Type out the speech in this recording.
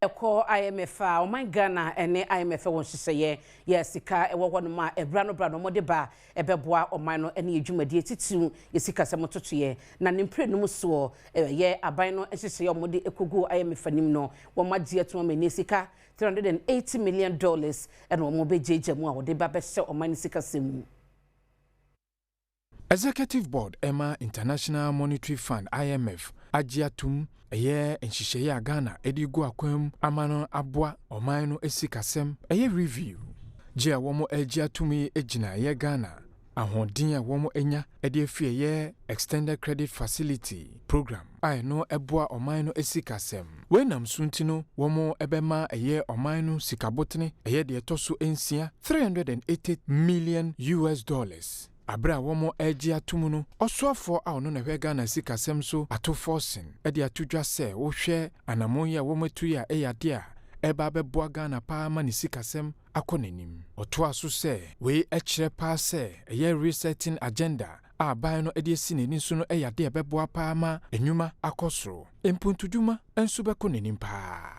Ɛkɔ IMF a, ɔman Ghana ne IMF wɔ nhyehyɛeɛ yɛ sika ɛwɔ hɔnom a ɛbra no bra no ɔmɔde ba ɛbɛboa ɔman no ne adwumadie titiriw yɛ sikasɛm totoeɛ. Na ne mprɛnum soɔ, ɛyɛ aban no nhyehyɛeɛ a wɔde kɔgu IMF anim no, wɔn agye ato ama ne sika $380 million ɛna wɔn bɛgyegya mu a wɔde ba bɛhyɛ ɔman no sikasɛm mu. Executive Board ɛma International Monetary Fund, IMF, agye atom ɛyɛ nhyehyɛeɛ a Ghana ɛde gu akwan mu ama no aboa ɔman no sikasɛm. Ɛyɛ review gye a wɔn agye atom yi gyina ɛyɛ Ghana ahoɔden a wɔn anya de afi ɛyɛ Extended Credit Facility program a ɛno ɛboa ɔman no sikasɛm. Wei nam so nti no, wɔn ɛbɛma ɛyɛ ɔman no sikabotene ɛyɛ deɛ ɛtɔ so nsia, US$380 million. Abere a wɔn regye atom no, ɔsoafoɔ a ɔno na ɛhwɛ Ghana sikasɛm so, Ato Forson, de ato dwa sɛ wohwɛ anammɔn yi a wɔn atu yi a, ɛyɛ adeɛ a ɛba abɛboa Ghana paa ma ne sikasɛm akɔ n'anim. Ɔtoa so sɛ wei kyerɛ paa sɛ ɛyɛ resetting agenda a aban no de asi n'ani so no yɛ adeɛ a ɛbɛboa paa ma nnwuma akɔ soro, mpuntudwuma nso bɛkɔ n'anim paa.